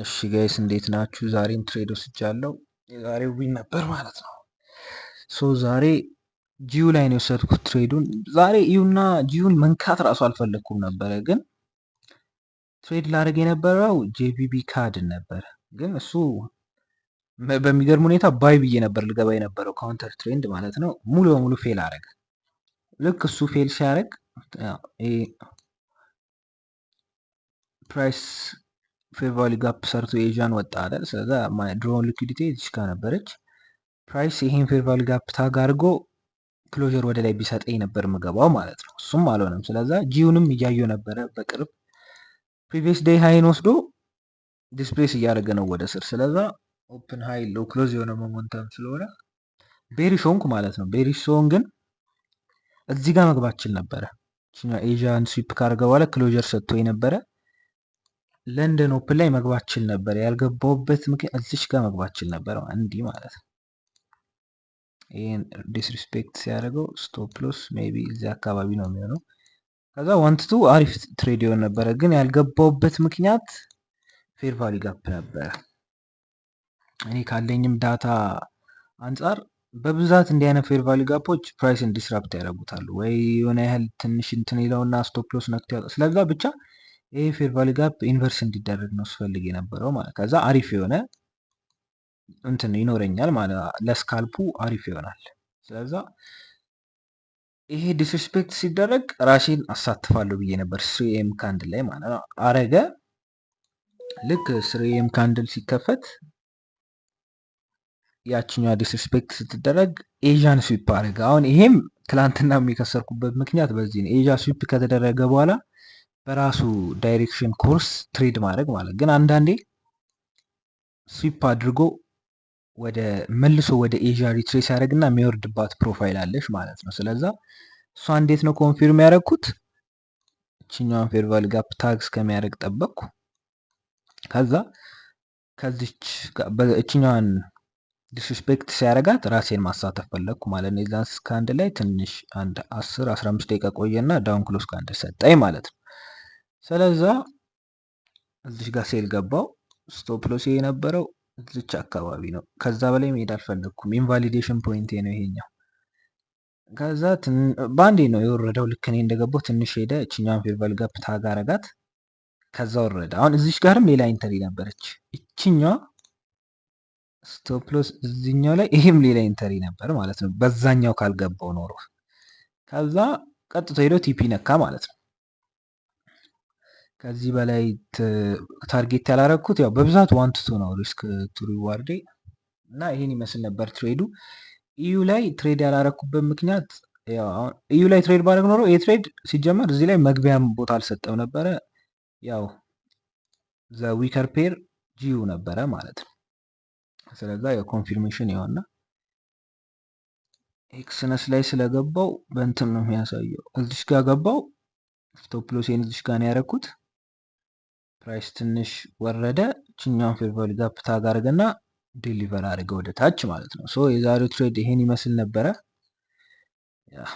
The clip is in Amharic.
እሺ guys፣ እንዴት ናችሁ? ዛሬም trade ወስጃለሁ። የዛሬው win ነበር ማለት ነው። So ዛሬ GU ላይ ነው የወሰድኩት trade ኡን። ዛሬ EU ና GU ን መንካት እራሱ አልፈለግኩም ነበረ፣ ግን trade ላደርግ የነበረው GBP CAD ን ነበረ። ግን እሱ በሚገርም ሁኔታ buy ብዬ ነበር ልገባ የነበረው፣ counter trend ማለት ነው። ሙሉ በሙሉ fail አደረገ። ልክ እሱ fail ሲያደርግ price fair value gap ሰርቶ Asian ወጣ አይደል? ስለዛ draw on liquidity እዚች ጋር ነበረች። Price ይሄን fair value gap tag አድርጎ closure ወደ ላይ ቢሰጠኝ ነበር ምገባው ማለት ነው። እሱም አልሆነም። ስለዛ GU ንም እያየው ነበረ በቅርብ። Previous day high ን ወስዶ displace እያደረገ ነው ወደ ስር። ስለዛ open high low close የሆነ momentum ስለሆነ bearish ሆንኩ ማለት ነው። Bearish ሲሆን ግን እዚህ ጋር መግባት ችል ነበረ። Asian sweep ካደረገ በኋላ closure ሰጥቶ የነበረ London open ላይ መግባት ችል ነበር። ያልገባውበት ምክንያት እዚች ጋር መግባት ችል ነበር፣ እንዲህ ማለት ነው። ይህን disrespect ሲያደርገው stop loss maybe እዚህ አካባቢ ነው የሚሆነው። ከዛ one to two አሪፍ trade ይሆን ነበረ፣ ግን ያልገባውበት ምክንያት fair value gap ነበረ። እኔ ካለኝም data አንጻር በብዛት እንዲህ አይነት fair value gap ኦች price ን disrupt ያደርጉታል ወይ የሆነ ያህል ትንሽ እንትን ይለውና stop loss ነክቶ ያወጣ። ስለዛ ብቻ ይሄ fair value gap inverse እንዲደረግ ነው ስፈልግ የነበረው ማለት። ከዛ አሪፍ የሆነ እንትን ይኖረኛል ማለት ለ scalp ኡ አሪፍ ይሆናል። ስለዛ ይሄ disrespect ሲደረግ ራሴን አሳትፋለሁ ብዬ ነበር 3 AM candle ላይ ማለት ነው። አረገ። ልክ 3 AM candle ሲከፈት ያችኛዋ disrespect ስትደረግ Asian sweep አረገ። አሁን ይሄም ትላንትና የከሰርኩበት ምክንያት በዚህ ነው። Asia sweep ከተደረገ በኋላ በራሱ direction course trade ማድረግ ማለት፣ ግን አንዳንዴ sweep አድርጎ ወደ መልሶ ወደ Asia retrace ያደርግና የሚወርድባት profile አለች ማለት ነው። ስለዛ እሷ እንዴት ነው confirm ያደረግኩት? እችኛዋን fair value gap tag እስከሚያደርግ ጠበቅኩ። ከዛ ከዚች እችኛዋን disrespect ሲያደርጋት ራሴን ማሳተፍ ፈለግኩ ማለት ነው። የዛን candle ላይ ትንሽ አንድ 10 15 ደቂቃ ቆየና down close candle ሰጠኝ ማለት ነው። ስለዛ እዚች ጋር sell ገባው። Stop loss የነበረው እዚች አካባቢ ነው። ከዛ በላይ መሄድ አልፈለግኩም። Invalidation point ነው ይሄኛው። ከዛ በአንዴ ነው የወረደው። ልክ እኔ እንደገባው ትንሽ ሄደ። እችኛዋን fair value gap tag አረጋት። ከዛ ወረደ። አሁን እዚች ጋርም ሌላ entry ነበረች። እችኛዋ stop loss እዚኛው ላይ፣ ይሄም ሌላ entry ነበር ማለት ነው። በዛኛው ካልገባው ኖሮ። ከዛ ቀጥቶ ሄዶ TP ነካ ማለት ነው። ከዚህ በላይ target ያላረግኩት ያው በብዛት one to two ነው risk to reward ኤ እና ይሄን ይመስል ነበር trade ኡ። EU ላይ trade ያላረኩበት ምክንያት ያው አሁን EU ላይ trade ባደረግ ኖሮ ይሄ trade ሲጀመር እዚህ ላይ መግቢያም ቦታ አልሰጠም ነበረ። ያው the weaker pair GU ነበረ ማለት ነው። ስለዛ የ confirmation ይሆንና Exness ላይ ስለገባው በእንትን ነው የሚያሳየው። እዚሽ ጋር ገባው፣ stop loss ኤን እዚሽ ጋር ነው ያደረኩት። Price ትንሽ ወረደ። ችኛውን fair value gap tag አድርገና deliver አድርገ ወደ ታች ማለት ነው። So የዛሬው trade ይሄን ይመስል ነበረ። Yeah.